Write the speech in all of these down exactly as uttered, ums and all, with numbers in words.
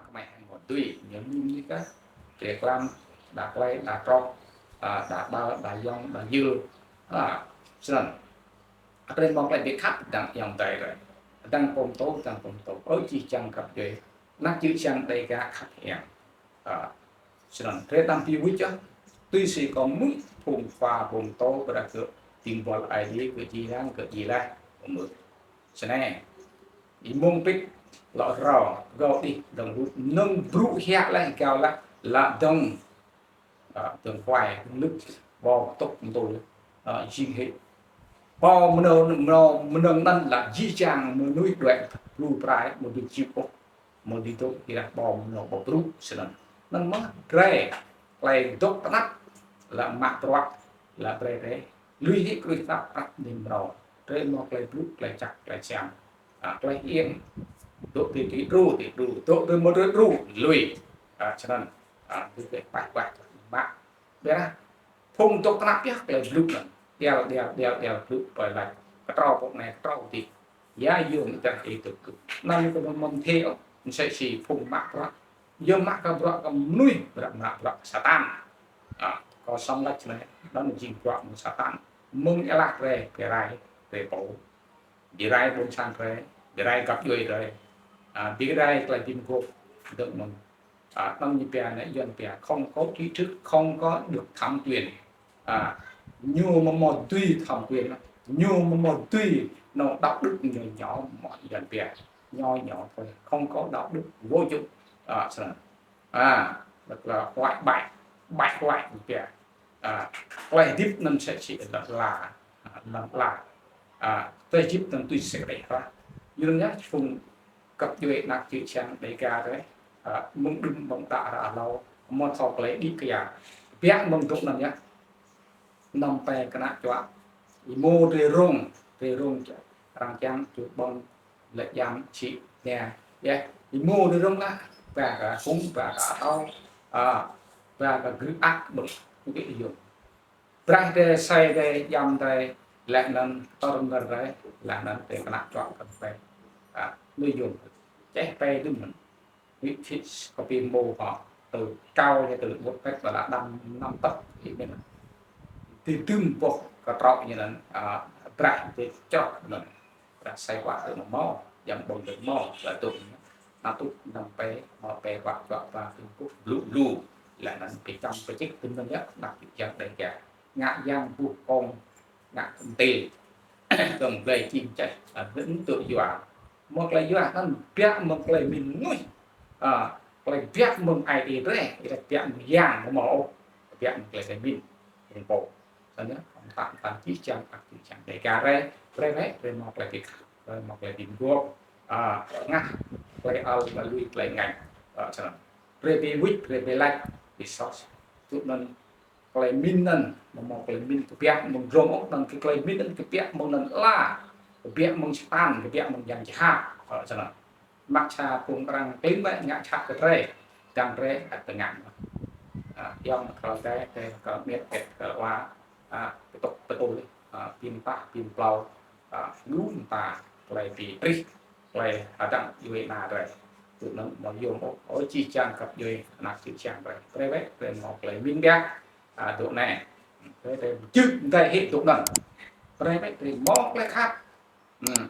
Kmeh hĕ mâo dưi, ñu mĭn ñu kơ, drei klam, đa klei, đa trŏ, a, đa ƀal, đa yŏng, đa yưl. A, snăn. Drei mâo klei bi khăp dăng ayŏng adei drei. Dăng pô mtô, dăng pô mtô. Ơ jih jang găp djuê. Anak čư̆ čhiăng Dega khăp hiăng. A, snăn. Drei đăm bi wĭt yơh. Tui si kâo mơ̆ng phung khua pô mtô, ƀiădah kơ dĭng buăl Aê Diê, kơ jih jang, kơ jih leh. Mơ̆ng Snei. Êmông pĭt lŏ rao, gao đih dơ̆ng rŭ, nơ̆ng brŭ hiă leh, gao leh, lă dơ̆ng, a, dơ̆ng huai, dơ̆ng lưk, ƀâo tŭk mtô, a, jing hĕ. Pô mnơ̆ng, mnơ̆ng, mnơ̆ng anăn lă jih jang mnuih đuĕ, blŭ prai, mnuih čip ôh, mnuih dôk, ƀiădah ƀâo mnơ̆ng ƀâo brŭ, snăn. Anăn mơh, drei, klei dôk tnăp, lă mă bruă, lă brei drei, lui hĕ kruih tnăp prăk nim mrâo. Drei mâo klei blŭ, klei čăk, klei siam. A, klei hiêng. Dôk ti ti đru, ti đru. Dôk ti mâo ti đru, lui. A, snăn. A, ti ti pah pah mă. Ƀiădah. Phung dôk tnăp yơh klei blŭ anăn. Đial, đial, đial, đial blŭ, klei lač. Ktrâo pô anei, ktrâo ti. Ya yuôm dah ih dôk. Anăn kơ mơ̆ng mơ̆ng thê ôh. Msĕ si phung mă bruă. Yơh mă kơ bruă kơ mnuih, bruă mă bruă Satan. A, kâo srăng lač snei, anăn jing bruă mơ̆ng Satan. Mơ̆ng êlah drei, bi rai, drei pô. Bi rai ƀuôn sang drei, bi rai găp djuê drei. A, bi rai klei bi mguôp, dơ̆ng mơ̆ng. A, anăn ñu pia anei, Yuăn pia, không có trí thức, không có được thẩm quyền. A, ñu mâo mâo dưi thẩm quyền, ñu mâo mâo dưi, nŏ đạo đức ñu ñu mâo Yuăn pia. Nho nhỏ thôi, không có đạo đức vô dụng. A, snăn. A, tức là hoại bại, bại hoại ñu pia. A, klei hdĭp anăn msĕ si lăn ala, a, lăn ala. A, klei hdĭp anăn tui si klei hră. Yua anăn yơh, phung găp djuê anak čư̆ čhiăng Dega drei, a, mơ̆ng đưm mơ̆ng đă ară êlâo, amâo thâo klei đĭ kyar. Biă mơ̆ng dôk anăn yơh. Năm pe kna čuă. Êmô drei rông, drei rông čuă. Arăng čiăng čuă ƀơ̆ng lĕ jam čhĭ nĕ. Yơh, êmô drei rông lă. Ba kơ hŭng, ba kơ atâo. A, ba kơ gư̆ ak ƀơ̆ng. Ñu kơ yuôm. Braih drei, asei drei, jam drei, leh anăn tơr mơr drei, leh anăn drei kna čuă kơ pe. A, ñu yuôm. Čeh pe dŭm anăn. Ñu thĭt kơ bi mâo hŏ, tơ čao ñu tơ ƀuh pĕt ƀa lă đăm năm tăp, ih mĭn. Ti dŭm boh ktrâo ñu anăn, a, braih ti čroh anăn. Braih asei huă tơ mâo, jam ƀơ̆ng tơ mâo, lă dŭm. Nă tŭ năm pe, mâo pe huă čuă ba tŭ kŭ blŭ blŭ. Leh anăn bi čăm bi čĭk tŭ anăn yơh, anak čư̆ čhiăng Dega. Ngă yang buh kông, ngă mtil. Kơ blei čing čeh, a, hưn tŭ yua. Mâo klei yua anăn biă mơ̆ng klei mĭn mnuih. A, klei biă mơ̆ng ai tiê drei, ih biă mơ̆ng yang mâo ôh. Biă mơ̆ng klei drei mĭn. Mơ̆ng pô. Snăn yơh, mtă mtăn čư̆ čhiăng, anak čư̆ čhiăng Dega drei, drei, drei, drei mâo klei bi khăp, drei mâo klei bi mguôp. A, ngă klei ăl, klei lui, klei ngêñ. A, snăn. Drei bi wĭt, drei bi lač, bi sos. Tŭ anăn klei mĭn anăn, mâo mâo klei mĭn kbiă mơ̆ng dlông ôh, anăn kơ klei mĭn anăn kbiă mơ̆ng lăn ala, kbiă mơ̆ng Satan, kbiă mơ̆ng yang jhat. Ơ, snăn. Mă sa phung arăng klin wĕ ngă jhat kơ drei, dăng drei ăt tơngă. A, yŏng kơ drei, drei kơ miêt, miêt kơ wa, a, ptŭk ptui, a, bi mtah, bi mplâo, a, lu mta, klei bi trih, klei hdăng djuê ana drei. Tŭ anăn mâo yuôm ôh, ơ jih jang găp djuê, anak čư̆ čhiăng drei. Drei wĕ, drei mâo klei mĭn biă, a, dôk anei. Drei, drei jưh mdei hĕ dôk anăn. Drei wĕ, drei mâo klei khăp. Hmm.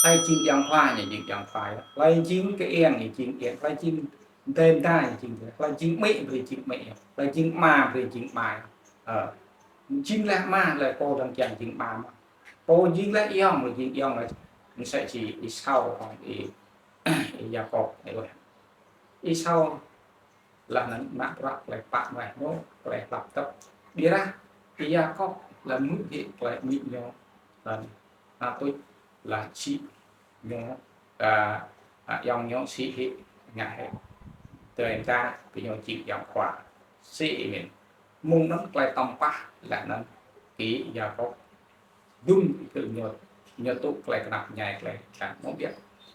Hlei jing yang khua ñu jing yang khua. Hlei jing kơ iêng ñu jing iêng. Hlei jing mdei mda ñu jing mdei. Hlei jing amĭ brei jing amĭ. Hlei jing ama brei jing ama. Ơ. Jing leh ama leh pô dăng čiăng jing ama mơh. Pô jing leh ayŏng leh jing ayŏng leh. Msĕ si Êsau hŏng Y-, Y-Yakôp. Êsau leh anăn mă bruă klei pă meh ñu, klei hlăp tăp. Ƀiădah Y-Yakôp leh mŭt hĕ klei amĭ ñu, leh anăn tuč leh čhĭ ñu, a, a, ayŏng ñu čhĭ hĕ ngă hĕ. Tơdah bi ñu čĭ ayŏng khua. Si ih mĭn. Mơ̆ng anăn klei tăm pah leh anăn Y-Yakôp. Dŭm kơ ñu, ñu tŭ klei knap mñai klei čang mâo biă.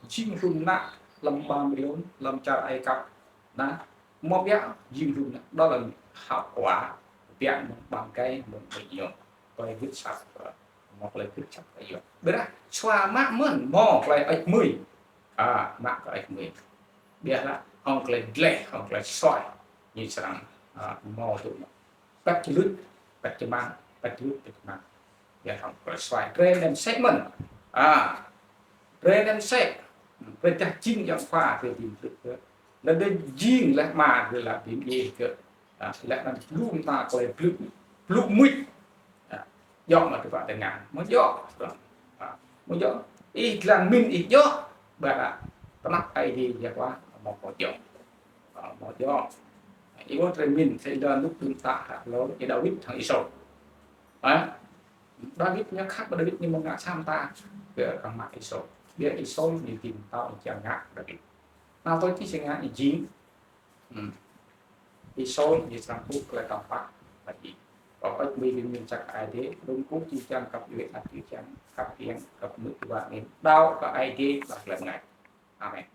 Jing hlŭn nă hlăm Babilôn, hlăm čar Ai Cập. Nă, mâo biă jing hlŭn nă. Đó là hậu quả biă mơ̆ng ƀăng gai mơ̆ng amĭ ñu. Klei gưt asăp, mâo klei gưt asăp kơ yua. Ƀiădah, sua mă mơ̆n, mâo klei hơêč hmưi. A, mă kơ hơêč hmưi. Ƀiădah hŏng klei dleh, hŏng klei suaih, ñu srăng, a, mâo tŭ mơh. Păt luč, păt čmang, păt luč, păt čmang. Ƀiădah hŏng klei suaih. Drei anăn msĕ mơh. A, drei anăn msĕ. Drei dah jing ayŏng khua drei bi mplư kơ. Leh drei jing leh ama drei lač bi mdjiê kơ. A, leh anăn lu mta klei blŭ, blŭ mưč. A, djŏ mă tơpă tơngan. Mâo djŏ. A, mâo djŏ. Ih dlăng mĭn ih djŏ. Ƀiădah tnăp Aê Diê jăk wa, mâo mâo djŏ. A, mâo djŏ. Ih wăt drei mĭn, sĭt lăn luk đưm ta hă lŏ, Y Đawit hŏng Y Sôl. A, Đawit ñu khăp, Đawit ñu mâo ngă sa mta kơ kăng mă Y Sôl. Ƀiădah Y Sôl ñu jing mtao ñu čiăng ngă Đawit. Nao tui ti si ngă ñu jing. Hmm. Y Sôl ñu srăng kơ klei tăm pah. Lagi. Kâo păt mĭn bi mĭn čăk Aê Diê, lŭm kơ jih jang kăp yuê ăt jih jang kăp yang kăp mưč wa nin. Đăo kơ Aê Diê hlăm klei ngă. Amen.